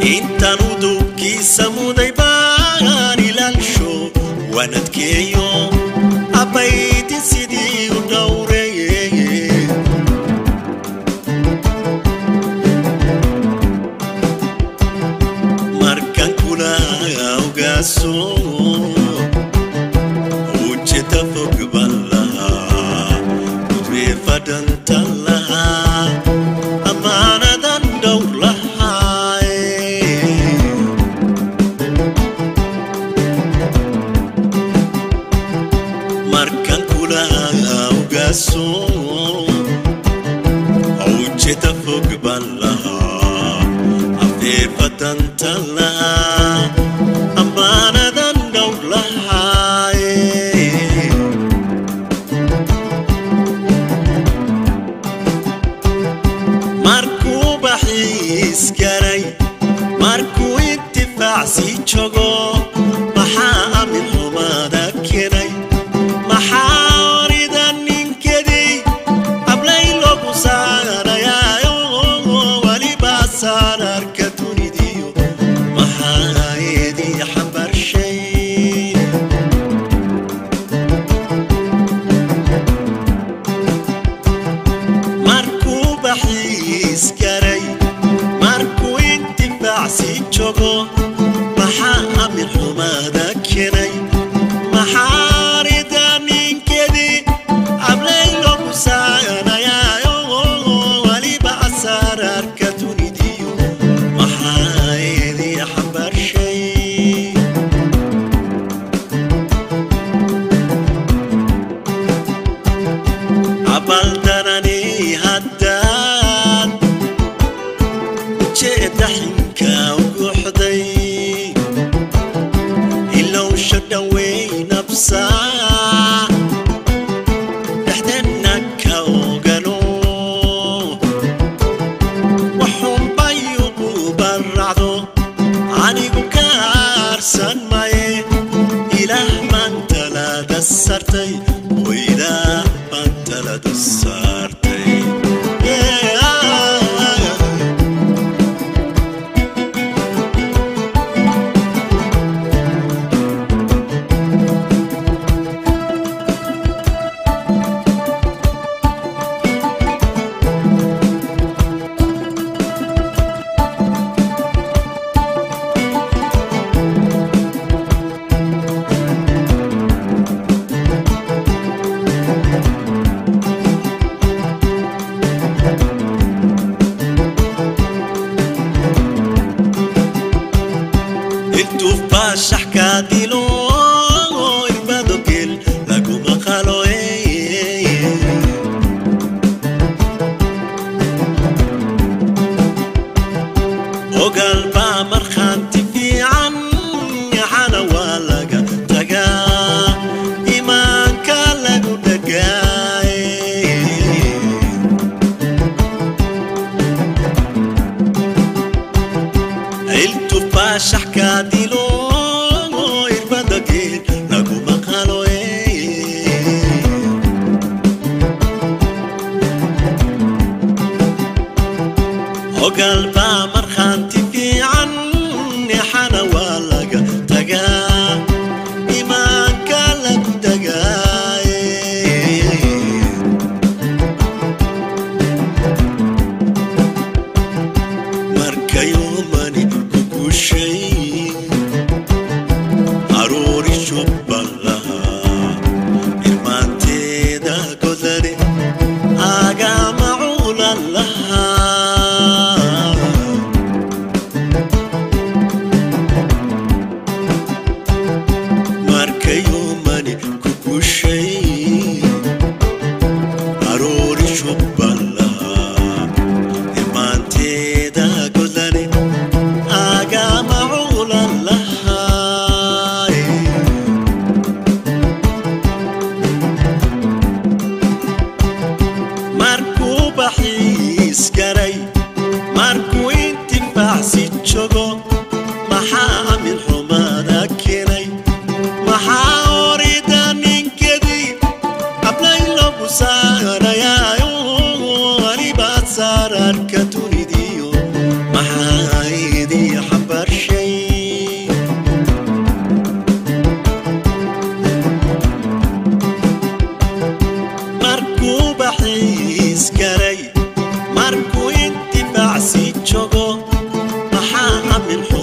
Intaan udubkiisa muday baan ilaalsho wanadkeeyo abaydin sidii u dhowreeye. Markaan kula ogaaso ujeeda fog baan lahaa, gudreefadhantan lahaa, ammaanadan dhowr lahaaye. Markaan kula ogaaso ujeeda fog baan lahaa, afeefadantan lahaa, ammaanadan dhowr lahaaye. Markuu baxiis garay, markuu intifaac sii jogo, maxaa amin xumaada keenay? Maxaa orida ninkedii ablay loogu saarayaayo weliba saararka dunidiyo maxaa eedii xambarshay? Markuu baxiis garay, markuu intifaac sii jogo, maxaa amin xumaada keenay? Maxaa rida ninkedii ablay loogu saarayaayo weliba asaararka dunidiyo maxaa eedii xambarshay? Abaldarani haddaad ujeedda xinka uguxday, ilowsha dhawey nabsaa dhexdeenna ka ogano, waxunbay ugu baracdo anigu ka aarsan maye. Ilaah baan talada sartay, oo ilaah baan talada saartay. Yeah. Intuu faashax kaa dilo irbado gel laguma qalo. Ogaal baa markhaanti fiican, yaxana waa laga tagaa, iimaanka lagu dhagaaye. Iltu faashax kaa dilo irbada geel laguma qalo. Ogaal baa markhaanti fiican, yaxana waa laga tagaa, iimaanka lagu dagaaye. Markayumani ku gushay aroori shubban lahaa, irmaanteeda godane agama culan lahaa. Min.